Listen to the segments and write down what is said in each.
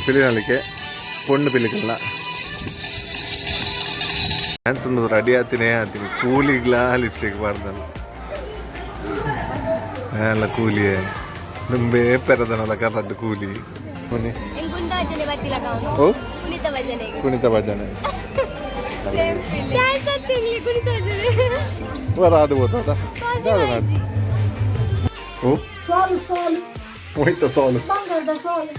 ಪಿಲಿನಲಿಕೆ ಪೊಣ್ಣು ಪಿಲಿಕಲ್ಲ dance ready ಆತೀನಿ ಆತೀನಿ ಕೂಲಿಗ್ಲಾ ಲಿಪ್ಸ್ಟಿಕ್ ಪಾಡ್ದಲ್ಲ ಎಲ್ಲ ಕೂಲಿಯೇ ದುಂಬೇ ಪೆರದನಲ್ಲ ಕರ್ರಡ್ಡು ಕೂಲಿ ಮುನ್ನಿ. ಗುಂಡ ಭಜನೆ ಬರ್ತಿಲ್ಲ. ಓ. ಕುಣಿತ ಭಜನೆ. ಕುಣಿತ ಭಜನೆ. ಡ್ಯಾನ್ಸ್ ಆಗ್ತಿರ್ಲಿ ಕುಣಿತ ಭಜನೆ. ವರ ಅದು ಹೋದ. ಓ. ಸಾಲು ಸಾಲು. ಹೋಯ್ತ ಸಾಲು. ಬಂಗಾರದ ಸಾಲು.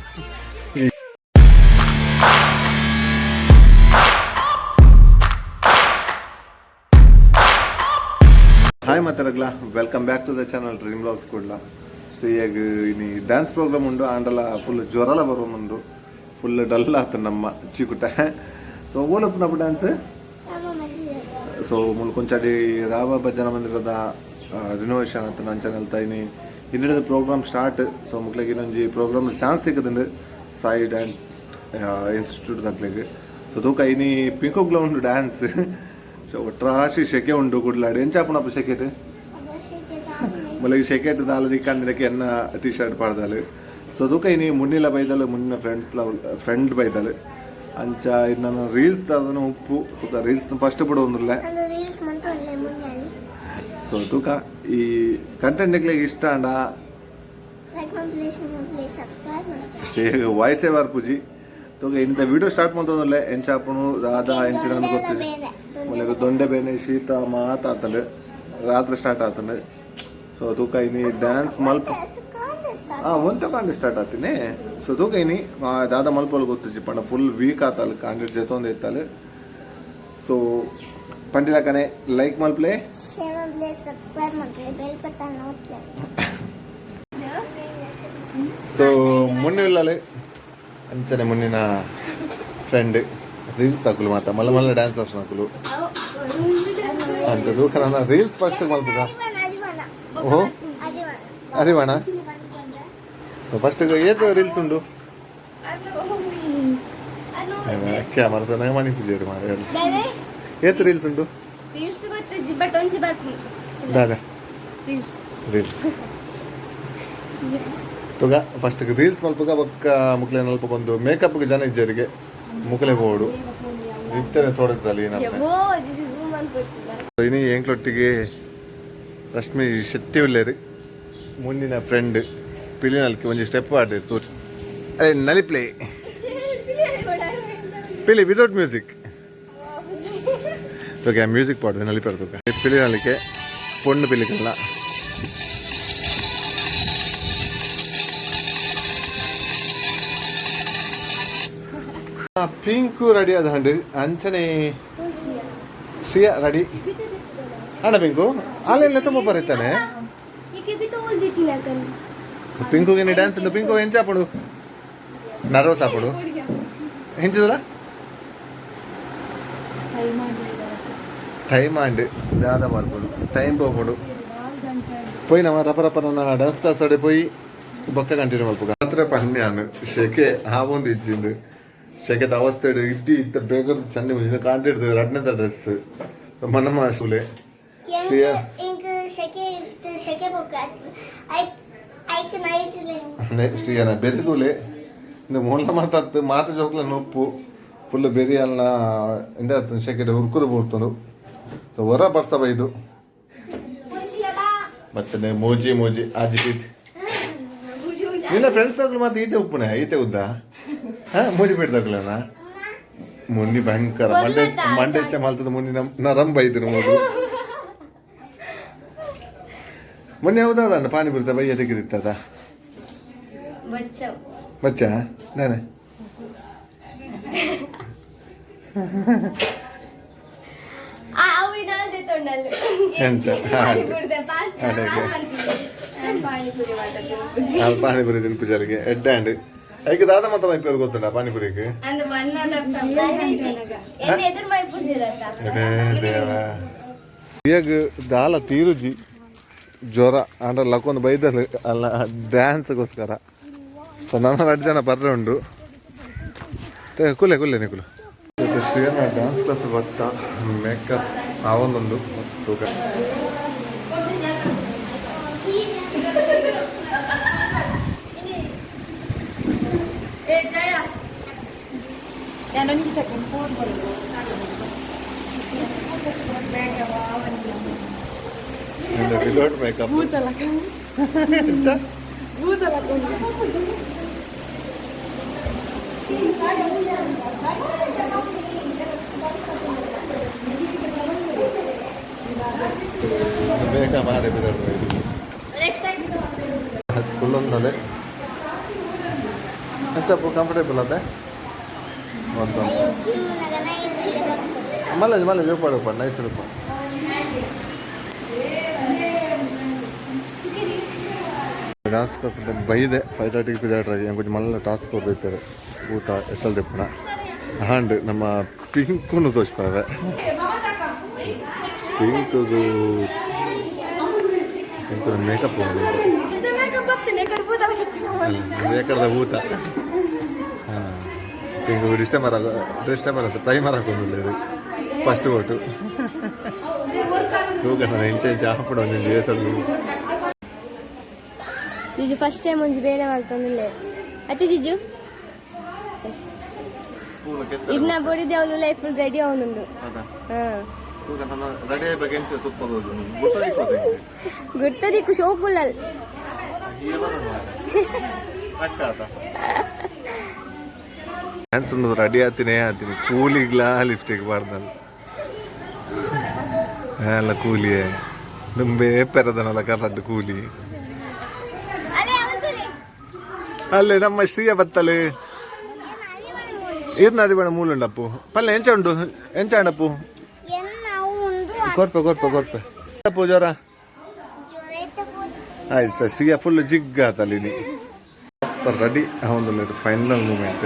ಹಾಯ್ ಮಾತಾಡಗ್ಲ, welcome back to the channel dream blogs Kudla. So ಈಗ ಇನಿ ಡ್ಯಾನ್ಸ್ ಪ್ರೋಗ್ರಾಮ್ ಉಂಡು, ಆಂಡಲ ಫುಲ್ ಜ್ವರಲ ಬರೋನುಂಡು, ಫುಲ್ ಡಲ್ ಆತು ನಮ್ಮ ಚೀಕುಟ. ಸೊ ಓಲಪ್ಪನಪ್ಪ ಡ್ಯಾನ್ಸ್. ಸೊ ಮುಲ್ಕೊಂಚಾಡಿ ರಾಮ ಭಜನಾ ಮಂದಿರದ ರಿನೋವೇಷನ್ ಆತ ಅಂಚನೆ ಇನಿ ಇನ್ನಿಡದ ಪ್ರೋಗ್ರಾಮ್ ಸ್ಟಾರ್ಟ್. ಸೊ ಮುಕ್ಲೆಗ್ ಇನ್ನೊಂಜಿ ಪ್ರೋಗ್ರಾಮ್ ಚಾನ್ಸ್ ತಿಕ್ಕದಂಡು ಸಾಯಿ ಡ್ಯಾನ್ಸ್ ಇನ್ಸ್ಟಿಟ್ಯೂಟ್ ದಕ್ಲೆಗ್. ಸೊ ತೂಕ ಇನಿ ಪಿಂಕೋಗ್ಲ ಉಂಡು ಡ್ಯಾನ್ಸ್. ಸೊ ಒಟ್ರಾಶಿ ಶೆಕೆ ಉಂಡು ಕುಡ್ಲಾಡಿ. ಎಂಚಾಪುನಪ್ಪ ಶೆಕೆಟ್ ಮೊದಲಿಗೆ? ಶೆಕೆಟ್ ದಾಲದಿ ಕಣ್ಣಿದಕ್ಕೆ ಎನ್ನ ಟಿ ಶರ್ಟ್ ಪಾಡ್ದಾಲು. ಸೊ ತೂಕ ಇನಿ ಮುನ್ನಿಲ ಬೈದಲು, ಮುನ್ನಿನ ಫ್ರೆಂಡ್ಸ್ ಫ್ರೆಂಡ್ ಬೈದಲು. ಅಂಚ ಇನ್ನು ರೀಲ್ಸ್ ದಾದನ ಉಪ್ಪು. ತೂಕ ರೀಲ್ಸ್ ಫಸ್ಟ್ ಬಿಡೋಂದ್ರಲ್ಲ. ರೀಲ್ಸ್ ಮಂತ ಒಳ್ಳೆ ಮುಂದೆ. ಸೊ ತೂಕ ಈ ಕಂಟೆಂಟ್ ನಿಕ್ಲೆಗ್ ಇಷ್ಟ ಅಂಡ ಲೈಕ್ ಮಾಡಿ, ಪ್ಲೀಸ್ ಸಬ್ಸ್ಕ್ರೈಬ್ ಮಾಡಿ. ಶೇ ವಾಯ್ಸೇ ಬರ್ಪುಜಿ. ತೂಕ ಇಂಥ ವಿಡಿಯೋ ಸ್ಟಾರ್ಟ್ ಮಾಡ್ತಂದ್ರೆ ಎಂಚಾಪುನು ದಾದ ಎಂಚಿನ ಗೊತ್ತಿದೆ. ಮೊದಲಿಗೆ ದೊಂಡೆ ಬೇನೆ, ಶೀತ ಮಾತ ಆತಂಡು, ರಾತ್ರಿ ಸ್ಟಾರ್ಟ್ ಆತಂಡು. ಸೊ ತೂಕ ಇನಿ ಡ್ಯಾನ್ಸ್ ಮಲ್ಪ ಒಂತೆ ಕಾಂಡಿ ಸ್ಟಾರ್ಟ್ ಆತೀನಿ. ಸೊ ತೂಕ ಇನಿ ದಾದ ಮಲ್ಪೊಲು ಗೊತ್ತಿಜಿ ಪಂಡ ಫುಲ್ ವೀಕ್ ಆತಲ್, ಕಾಂಡಿ ಜೊತೊಂದು ಇತ್ತಲ್. ಸೊ ಪಂಡಿಲಕನೆ ಲೈಕ್ ಮಲ್ಪ್ಲೆ. ಶೇರ್ ಮಾಡಿ, ಸಬ್ಸ್ಕ್ರೈಬ್ ಮಾಡಿ, ಬೆಲ್ ಬಟನ್ ಒತ್ತಿ. ಸೊ ಮುನ್ನೆ ಇಲ್ಲಲೆ ಅಂಚನೆ ಮುನ್ನಿನ ಫ್ರೆಂಡ್ ರೀಲ್ಸ್ ಹಾಕಲು ಮಾತ ಮಲ್ಲ ಮಲ್ಲ ಡ್ಯಾನ್ಸ್ ಹಾಕಲು ಅಂಚ. ತೂಕ ನನ್ನ ರೀಲ್ಸ್ ಫಸ್ಟ್ ಮಲ್ಪುಗ. ಓಹೋ, ಅರಿವಾಣ. ಸೊ ಫಸ್ಟ್ ಏತ್ ರೀಲ್ಸ್ ಉಂಡು? ಕ್ಯಾಮರಾ ಸಹ ಮಣಿ ಪೂಜೆ ಮಾರ. ಏತ್ ರೀಲ್ಸ್ ಉಂಡು? ರೀಲ್ಸ್ ಗೊತ್ತಿಜ್ಜಿ, ಬಟ್ ಒಂಜಿ ಬರ್ತೀನಿ. ದಾದ? ರೀಲ್ಸ್. ರೀಲ್ಸ್ ತುಗ ಫಸ್ಟ್ ರೀಲ್ಸ್ ಮಲ್ಪುಗ, ಬೊಕ್ಕ ಮುಕ್ಲೆ ನಲ್ಪ ಬಂದು ಮೇಕಪ್ ಜನ ಇಜ್ಜರಿಗೆ ಮುಕ್ಲೆ ಬೋಡು ಇತ್ತನೆ ತೋಡದಲ್ಲಿ. ಓ, this is woman ಪೋಚಿಲ್ಲ. ಇನಿ ಎಂಕ್ಲೊಟ್ಟಿಗೆ ರಶ್ಮಿ ಶೆಟ್ಟಿ ಉಲ್ಲೇರು, ಮುಂದಿನ ಫ್ರೆಂಡ್. ಪಿಲಿನಲ್ಕಿ ಒಂಜಿ ಸ್ಟೆಪ್ ಆಡಿ ತೋರ್. ಅದೇ ನಲಿಪ್ಲೆ ಪಿಲಿ ವಿದೌಟ್ ಮ್ಯೂಸಿಕ್. ಓಕೆ, ಮ್ಯೂಸಿಕ್ ಪಾಡ್ದು ನಲಿಪೇರ್. ತೂಕ ಪಿಲಿನಲಿಕೆ ಪೊಣ್ಣು ಪಿಲಿಕಲ್ಲ. ಪಿಂಕು ರೆಡಿ ಆದ ಅಂಚನೆ ಶ್ರೀಯಾ ರೆಡಿ ಅಣ್ಣ. ಪಿಂಕು ಅಲ್ಲೆಲ್ಲ ತುಂಬ ಬರೀತಾನೆ. ಪಿಂಕುಗೆ ಡ್ಯಾನ್ಸ್ ಉಂಟು. ಪಿಂಕು ಎಂಚಾಪುಡು? ನರ್ವಸ್ ಆಪುಡು ಎಂಚಿದ್ರ ಟೈಮ್ ಆಂಡ್ ದಾದ ಮಾಡ್ಬೋದು, ಟೈಮ್ ಹೋಗ್ಬೋದು. ಪೋಯಿ ನಮ್ಮ ರಪ ರಪ ನನ್ನ ಡ್ಯಾನ್ಸ್ ಕ್ಲಾಸ್ ಅಡೆ ಪೋಯಿ ಬೊಕ್ಕ ಕಂಟಿನ್ಯೂ ಮಲ್ಪುಗ. ಮಾತ್ರ ಪನ್ಯಾನು ಶೆಕೆ ಆವೊಂದು ಇಜ್ಜಿಂದು. ಶೆಕೆದ ಅವಸ್ಥೆ ಇಡ್ಡಿ ಇತ್ತ ಬೇಗ ಚಂಡಿ ಮುಂಚಿನ ಕಾಂಟಿಡ್ದು ರಡ್ನೆದ ಡ್ರೆಸ್ ಮನಮ ಶೂಲೆ ಶ್ರೀಯಾ. ಇಂಕ್ ಶೆಕೆ ಶೆಕೆ ಬೊಕ್ಕ ಐಕ್ ನೈಸ್. ಶ್ರೀಯನ ಬೆರಿದೂಲೆ ಇಂದು ಮೊಲ್ಲ ಮಾತಾತ್ ಮಾತು ಜೋಕ್ಲ ನೊಪ್ಪು ಫುಲ್ ಬೆರಿ ಅಲ್ಲ ಇಂದ ಶೆಕೆಡ್ ಹುರ್ಕುರು ಬೂರ್ತುಂಡು. ಸೊ ಹೊರ ಬರ್ಸ ಬೈದು ಮತ್ತೆ ಮೋಜಿ ಮೋಜಿ ಆಜಿ ಪೀಟ್. ನಿನ್ನ ಫ್ರೆಂಡ್ಸ್ ತಗ್ಲು ಮತ್ತೆ ಈತೆ ಉಪ್ಪುನೆ ಈತೆ ಉದ್ದ ಹಾ ಮೋಜಿ ಪೀಟ್ ತಗ್ಲನ. ಮೊನ್ನಿ ಭಯಂಕರ ಮಂಡೆ ಮಂಡೆ ಹೆಚ್ಚ ಮಲ್ತದ. ಮೊನ್ನೆ ನರಂಬ ಬೈದ್ರು ಮೊದಲು. ಮೊನ್ನೆ ಯಾವ್ದಾದ ಪಾನಿಪುರಿ ಬಯ್ಯ ತೆಗೆದಿತ್ತದ. ಬಚ್ಚ ನಾನೇ. ಎಂತ? ಪಾನಿಪುರಿ ತಿನ್ಪುಜಾಲಿಗೆ ಎಡ್ಡೆ ಅಂಡ್ ಐಕ್ ದಾದ ಮತ್ತ ಮೈಪೇರು ಗೊತ್ತುಂಡ ಪಾನಿಪುರಿಗೆ. ದೇವ ಈಗ ದಾಲ ತೀರುಜಿ ಜ್ವರ ಅಂಡ ಲಕ್ಕೊಂದು ಬೈದಲ್ ಅಲ್ಲ ಡ್ಯಾನ್ಸ್ಗೋಸ್ಕರ. ಸೊ ನನ್ನ ಎರಡು ಜನ ಬರ್ರೆ ಉಂಡು. ಕುಲೆ ಕುಲ್ಲೆ ನಿಕುಲು. ಶ್ರೀಯನ ಡ್ಯಾನ್ಸ್ ಕ್ಲಾಸ್ ಬತ್ತ ಮೇಕಪ್ ಆವೊಂದುಂಡು ತೂಕ. ನಾನೊಂದು ಸೆಕೆಂಡ್ ಫೋನ್ ಬರೋದು. Without makeup. ಭೂತಲಕ ಭೂತಲಕ. ಬೇಗ ಮಾರೆ ಬಿದ್ದಾಡ್ರಿ. ಕುಲ್ಲೊಂದಲೆ ಹೆಚ್ಚಪ್ಪು ಕಂಫರ್ಟೇಬಲ್ ಅದೇ ಒಂದು. ಚಿಮ್ಮನಗ ನೈಸ್. ಮಲ್ಲ ಮಲ್ಲ ಜೋಪಾಡು ನೈಸ್ ರೂಪ. ಡಾನ್ಸ್ ಬೈದೆ 5:30ಗೆ ಬಿದ್ದಾಡ್ರಿ. ಕೊಂಚ ಮಲ್ಲ ಟಾಸ್ಕ್ ಕೊಡ್ದಿತ್ತಾರೆ ಊಟ ಎಸಲ್ ದಿಪ್ಪಣ ಹಾಂಡ್ ನಮ್ಮ ಪಿಂಕುನು ತೋಚ್ಪಾವೆ. ಪಿಂಕುದು ಪಿಂಕು ಮೇಕಪ್. ಮೇಕಪ್ ಬರ್ತೀನಿ ಕಡೆ ಭೂತಲಕ. ಬೇಕಾದ ಊತ. ಹಾಂ, ಪಿಂಕು ಡಿಸ್ಟಂಬರ್ ಡಿಸ್ಟಂಬರ್ ಅಂತ ಪ್ರೈಮರ್ ಹಾಕೊಂಡಿಲ್ಲ. ಇದು ಫಸ್ಟ್ ಓಟು ತೂಕ ಎಂಚ ಎಂಚ ಆಪುಡು ಒಂಜೊಂಜಿ ಏಸಲ್. ಜಿಜು ಫಸ್ಟ್ ಟೈಮ್ ಒಂಜಿ ಬೇಲೆ ಮಲ್ತೊಂದುಲ್ಲೆ ಅತ್ತೆ ಜಿಜು? ಎಸ್, ಇರ್ನ ಬೊಡಿದೆ ಅವಳು ಲೈಫ್ ರೆಡಿ ಅವನುಂಡು. ಹಾಂ. ರೆಡಿ ಬಗ್ಗೆ ಎಂಚ ಸುತ್ತೋದು? ಗುರ್ತದಿಕ್ಕು ಶೋಕುಲ್ಲಲ್. ಡ್ಯಾನ್ಸ್ ರೆಡಿ ಆತೀನಿ ಆತೀನಿ. ಕೂಲಿಗ್ಲಾ ಲಿಪ್ಸ್ಟಿಕ್ ಬಾರ್ದಲ್ಲ ಎಲ್ಲ ಕೂಲಿಯೇ ದುಂಬೇ ಪೆರದನಲ್ಲ ಕರ್ರದ್ದು ಕೂಲಿ. ಅಲ್ಲೇ ಅವತ್ತಲೇ. ಅಲ್ಲೇ ನಮ್ಮ ಶ್ರೀಯ ಬತ್ತಲು. ಇರ್ನ ಅರಿಬಣ ಮೂಲುಂಡಪ್ಪು ಪಲ್ಲೆ ಎಂಚ ಉಂಡು ಎಂಚ ಉಂಡಪ್ಪು? ಕೊರ್ಪೆ ಕೊರ್ಪೆ ಕೊರ್ಪೆ ಅಪ್ಪು ಜ್ವರ. ಆಯ್ತು ಸರ್. ಶ್ರೀಯ ಫುಲ್ ಜಿಗ್ ಆತಲ್ಲಿ. ರೆಡಿ ಒಂದು ಫೈನಲ್ ಮೂಮೆಂಟ್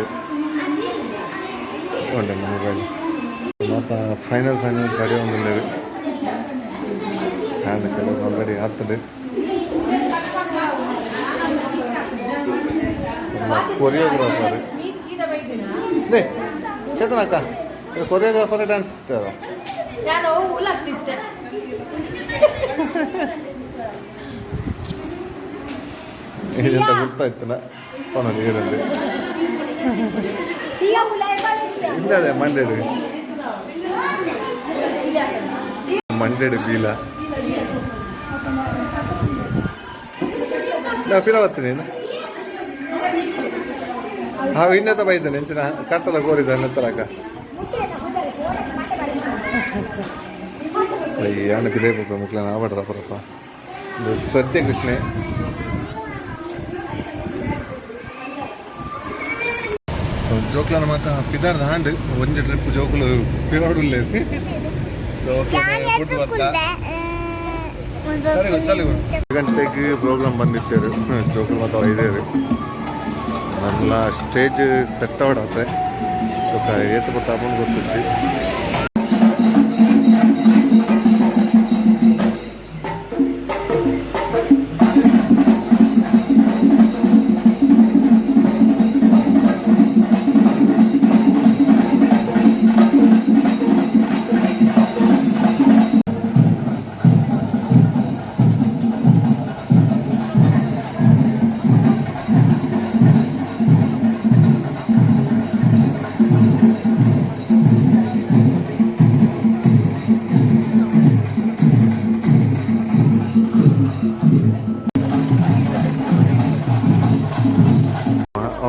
ಉಂಟು ಮೊಬೈಲ್ ಮಾತ ಫೈನಲ್ ಫೈನಲ್ ರೆಡಿ ಒಂದು ಕೆಲವು ಆಲ್ರೆಡಿ ಆಗ್ತದೆ. ಕೊರಿಯೋಗ್ರಾಫರ್ ನೇ ಚೇತನ ಅಕ್ಕ, ಕೊರಿಯೋಗ್ರಾಫರ್ ಡ್ಯಾನ್ಸ್. ನಾನು ಹುಲಾಗ್ತಿದ್ದೆ. ಎಂತ ಗೊತ್ತಾಯ್ತನ ನೀರಲ್ಲಿ ಇಲ್ಲ. ಅದೇ ಮಂಡೇಡು ಮಂಡೇಡು ಬೀಲ ನಾ ಪಿರ ಬರ್ತೀನಿ. ಹಾಂ, ಇನ್ನೆತ್ತ ಬೈದ್ದಾನೆ ಎಂಚಿನ ಕಟ್ಟದ ಕೋರಿದ ನಂತರ. ಅಯ್ಯ ಪಿದೇ ಮುಕ್ಲ ನಾವಡ್ರ ಪರಪ್ಪ ಶ್ರದ್ಧೆ ಕೃಷ್ಣೆ. ಸೊ ಜೋಕ್ಲನ ಮಾತ ಪಿದಾರ್ದ ಹಾಂಡ್ ಒಂಜಿ ಟ್ರಿಪ್ ಜೋಕುಲು ಪಿರೋಡುಲ್ಲೆ. ಸೊ ಸರಿ ಸರಿ, ಗಂಟೆಗೆ ಪ್ರೋಗ್ರಾಮ್ ಬಂದಿತ್ತೇರು. ಜೋಕುಲು ಮಾತ ಇದೇರು ನಲ್ಲ ಸ್ಟೇಜ್ ಸೆಟ್ ಆವಡತ್ತೆ. ಏತು ಪೊರ್ತು ಆಪುಂಡು ಗೊತ್ತುಜ್ಜಿ.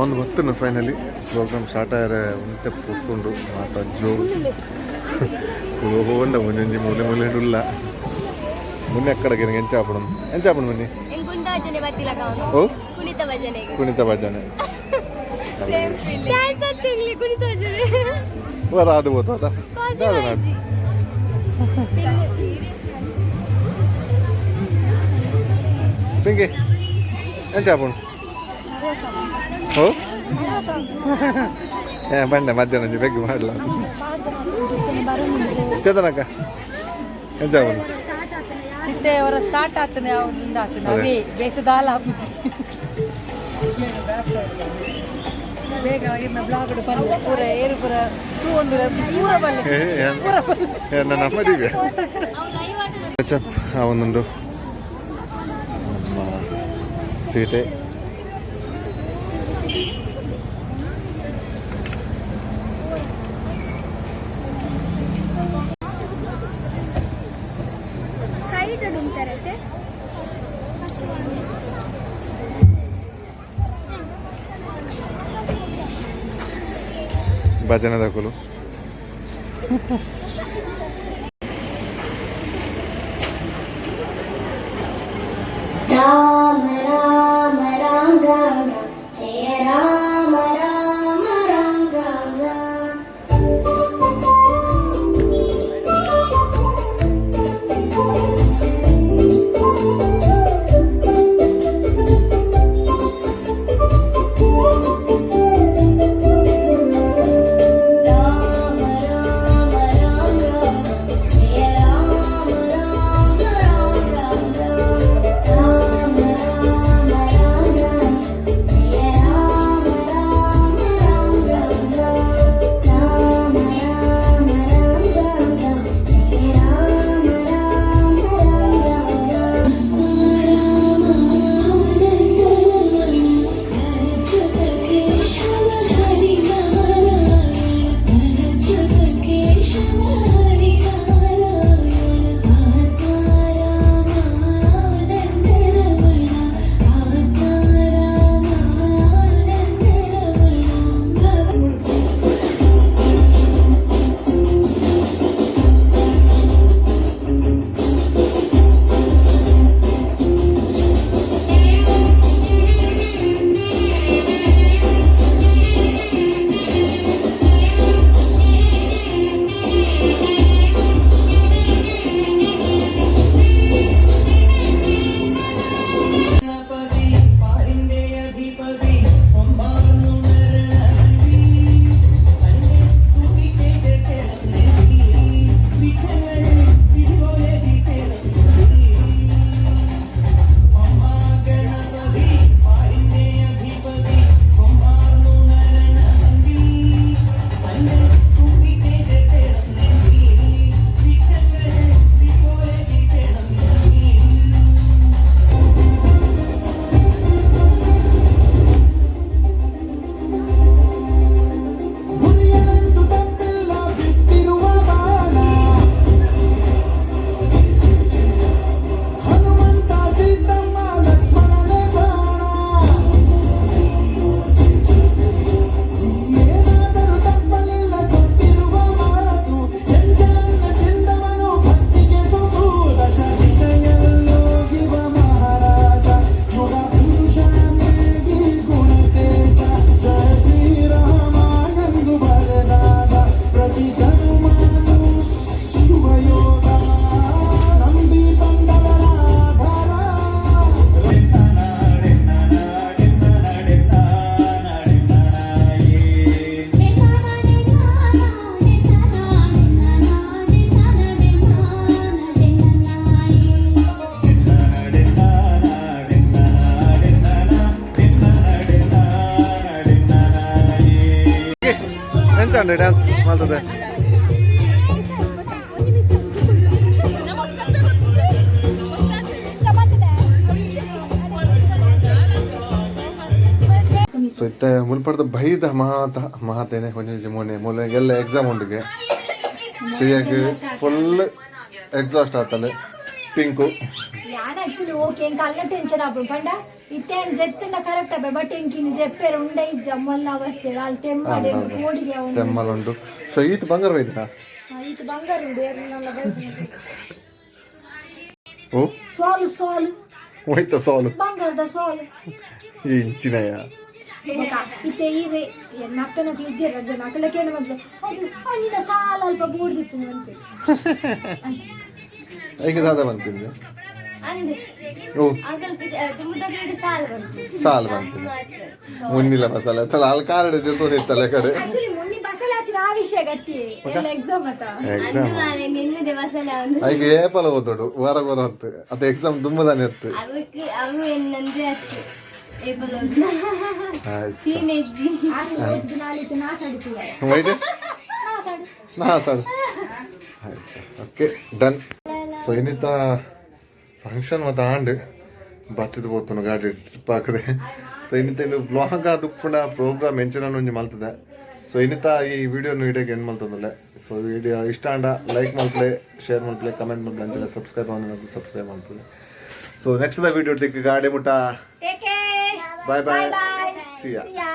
ಅವನು ಗೊತ್ತನು ಫೈನಲಿ ಪ್ರೋಗ್ರಾಮ್ ಸ್ಟಾರ್ಟ್ ಆದ್ರೆ ಒಂತೆ ಪೊತ್ತುಂಡು ಮಾತ ಜೋ ಒಂದ ಒಂಜೊಂಜಿ ಮೂಲೆ ಮೂಲೆ ಉಲ್ಲ. ಮುನ್ನೆ ಅಕ್ಕಡೆಗೆ ಎಂಚ ಆಪಡು ಎಂಚ ಆಪಡು ಮುನ್ನಿ? ಕುಣಿತ ಭಜನೆ ಬತ್ತಿಲ್ಲ. ಓ. ಕುಣಿತ ಭಜನೆಗೆ. ಕುಣಿತ ಭಜನೆ. Same feeling. ಡ್ಯಾನ್ಸ್ ಹತ್ತಿಂಗ್ಲಿ ಕುಣಿತ ಭಜನೆ. ವರ ಅದು ಹೋದ. ಕಾಶಿ ಮಾಯಿಜಿ ಸೀರಿಯಸ್. ಪಿಂಕಿ, ಎಂಚ ಆಪುಂಡು? ಓ ಏ ಬಂಡೆ ಮಧ್ಯಾಹ್ನ ಒಂಜಿ ಬೆಗ್ಗು ಮಾಡಲ. ಚೇತನಕ್ಕ, ಎಂಚ ಆಪುಂಡು? ಇತ್ತೆ ಅವರ ಸ್ಟಾರ್ಟ್ ಆತನೆ ಅವನಿಂದ ಆತನೆ. ಅದೇ. ಅವೇ ಬೇತ ದಾಲ ಆಪುಜಿ. ಬೇಗ ಇರ್ನ ಬ್ಲಾಗ್ ಬರಲ್ಲ ಪೂರ ಏರು ಪೂರ ತೂ ಒಂದು ಪೂರ ಬಲ್ಲೆ. ಏ, ಪೂರ ಬಲ್ಲೆ. ಏ, ನನ್ನ ಅಮ್ಮದಿಗೆ ಅವು ಲೈವ್ ಆದ. ಚಪ್ ಆ ಒಂದೊಂದು ನಮ್ಮ ಸೀತೆ. ಭಜನೆ ದಕುಲು. ರಾಮ ರಾಮ ರಾಮ ರಾಮ ಜಯ ರಾಮ ರಾಮ ರಾಮ ರಾಮ ರಾಮ. ರಾಮ ರಾಮ ರಾಮ ರಾಮ ಜಯ ರಾಮ ರಾಮ ರಾಮ ರಾಮ ರಾಮ ರಾಮ ರಾಮ ರಾಮ ಜಯ ರಾಮ ರಾಮ ರಾಮ ರಾಮ ರಾಮ ರಾಮ ರಾಮ ರಾಮ ರಾಮ ಜಯ ರಾಮ ರಾಮ ರಾಮ ರಾಮ ರಾಮ ಕೇಶವ ಹರಿ ನಾರಾಯಣ ಅಚ್ಯುತ ಕೇಶವ ಹರಿ ನಾರಾಯಣ ಆತ್ಮ ರಾಮ ಆನಂದ ರಮಣ ಆತ್ಮ ರಾಮ ಆನಂದ ರಮಣ ಭವ. ಗಣಪತಿ ಪಾರಿಂಡೆ ಅಧಿಪತಿ ಒಂಬಾನುಣರಣಿ തന്നെ തൂക്കിക്കേറ്റ വിഘ്നങ്ങൾ വിധിപോലെ ഗണപതി പാരിന്റെ അധിപതി കൊമ്പാർന്നുണരണി തന്നെ തൂക്കിക്കേറ്റ വിഘ്നങ്ങൾ വിധിപോലെ. ಗುರಿಯನೆಂದು ತಪ್ಪಿಲ್ಲ ಬಿಟ್ಟಿರುವ ಬಾಣ ಹನುಮಂತ ಸೀತಮ್ಮ ಲಕ್ಷ್ಮಣನೇ ಬಾಣ ಏನಾದರೂ ತಪ್ಪಲಿಲ್ಲ ಕೊಟ್ಟಿರುವ ಮಾತು ಎಂಜಲನ್ನ ತಿಂದವನು ಭಕ್ತಿಗೆ ಸೊತು ದಶ ದಿಶೆಯಲ್ಲೋಗಿವ ಮಹಾರಾಜ ಯುಗ ಪುರುಷನೇಗಿ ಗುಣತೇಜ ಜಯ ಶ್ರೀರಾಮ ಎಂದು ಬರೆದಾಗ ಪ್ರತಿ ಜನ್ಮನು ಶುಭಯೋಗ ನಂಬಿ ಬಂದವರ ಆಧಾರ. ಎಂಚಂಡೆ ಡ್ಯಾನ್ಸ್ ಮಾಡ್ತದೆ? ಸೊ ಇತ್ತೆ ಮುಲ್ಪಡ್ದ ಬೈದ ಮಹಾತ ಮಹಾತೇನೆ ಒಂಜಿ ಮೋನೆ ಮೂಲೆ ಎಲ್ಲ ಎಕ್ಸಾಮ್ ಉಂಡಿಗೆ ಶ್ರೀಯಾಗಿ ಫುಲ್ ಎಕ್ಸಾಸ್ಟ್ ಆತಲೆ ಪಿಂಕು. ಯಾನ್ ಆಕ್ಚುಲಿ ಓಕೆ, ಎಂಕ್ ಅಲ್ಲ ಟೆನ್ಷನ್ ಆಪುಂಡು ಪಂಡ ಇತ್ತೆ ಏನ್ ಜೆತ್ತುಂಡ ಕರೆಕ್ಟ್ ಅಪೆ, ಬಟ್ ಎಂಕ್ ಇನಿ ಜೆಪ್ಪೆರೆ ಉಂಡ ಇಜ್ಜ ಮಲ್ಲ ಅವಸ್ಥೆ ಅಲ್ಲಿ ತೆಮ್ಮಡೆ ಕೋಡಿಗೆ ಅವನು. ತೆಮ್ಮಲುಂಡು. ಸೊ ಈತ್ ಬಂಗಾರ ಬೈದಿನ? ಈತ ಬಂಗಾರ ಉಂಡು ಏರ್ನಲ್ಲ. ಓ. ಸಾಲು ಸಾಲು. ಹೋಯ್ತ ಸಾಲು? ಬಂಗಾರದ ಸಾಲು. ಇಂಚಿನಯ. ಬೊಕ ಇತ್ತೆ ಈರೆ ಎನ್ನ ಅಪ್ಪನಕ್ಲು ಇಜ್ಜೆರ್ ರಜೆ ಅಕಲ ಕೇನ ಮೊದಲು ಅದು ಅಂಜಿನ ಸಾಲ ಅಲ್ಪ ಬೂಡ್ದಿತ್ತು ಅಂತೆ. ಈಗ ದಾದ ಬಂತಿದ್ದೆ. ಅಂದೆ. ಓ. ಅಂಕಲ್ ತುಂಬುದಕ್ಕೆ ಸಾಲು ಬಂತು. ಸಾಲು ಬಂತು ಮುನ್ನಿಲ ಮಸಾಲೆ ತಲ ಅಲ್ಲಿ ಕಾರಡ ಜೊತೆ ಇತ್ತಲ್ಲ ಕಡೆ. ಆಕ್ಚುಲಿ ಮೊನ್ನೆ ಬಸಳೆ ಆತಿನ ಆ ವಿಷಯ ಗಟ್ಟಿ ಎಲ್ಲ ಎಕ್ಸಾಮ್ ಅತ್ತ. ಎಕ್ಸಾಮ್. ಅಂದು ನಿನ್ನದೆ ಮಸಾಲೆ ಒಂದು. ಐಗೆ ಏಪಲ ಓದೋಡು ವಾರ ವಾರ ಹೊತ್ತು ಅದು ಎಕ್ಸಾಮ್ ತುಂಬದಾನೆ ಹೊತ್ತು. ಅವಕ್ಕೆ ಅವು ಏನಂದ್ರೆ ಅತ್ತು ಏಪಲ್ ಆಯ್ತು. ಸೀನೆಜ್ಜಿ. ನಾಲಿತ್ತು ನಾಸಾಡ್ತೀವ. ವೈಟ್. ನಾಸಾಡು. ನಾ ಸರ್ ಆಯ್ತು ಸರ್, ಓಕೆ ಡನ್. ಸೊ ಇನ್ನಿತ ಫಂಕ್ಷನ್ ಮತ್ತು ಆಂಡ್ ಬಚ್ಚದ ಪೋತುನು ಗಾಡಿ ಟ್ರಿಪ್ ಹಾಕದೆ. ಸೊ ಇನ್ನಿತ ಇನ್ನು ವ್ಲಾಗ್ ದುಪ್ಪುನ ಪ್ರೋಗ್ರಾಮ್ ಎಂಚಿನ ಒಂಜಿ ಮಲ್ತದೆ. ಸೊ ಇನ್ನಿತ ಈ ವಿಡಿಯೋನು ಇಡಕ್ಕೆ ಏನು ಮಲ್ತಂದಲ್ಲ. ಸೊ ವಿಡಿಯೋ ಇಷ್ಟ ಆಂಡ ಲೈಕ್ ಮಲ್ಪಲೆ, ಶೇರ್ ಮಲ್ಪಲೆ, ಕಮೆಂಟ್ ಮಲ್ಪಲೆ, ಅಂಚನೆ ಸಬ್ಸ್ಕ್ರೈಬ್ ಆಗಿ ಸಬ್ಸ್ಕ್ರೈಬ್ ಮಲ್ಪಲೆ. ಸೊ ನೆಕ್ಸ್ಟ್ the video ತಿಕ್ ಗಾಡಿ ಮುಟ್ಟ. Take care. Bye bye. Bye. See ya. See ya.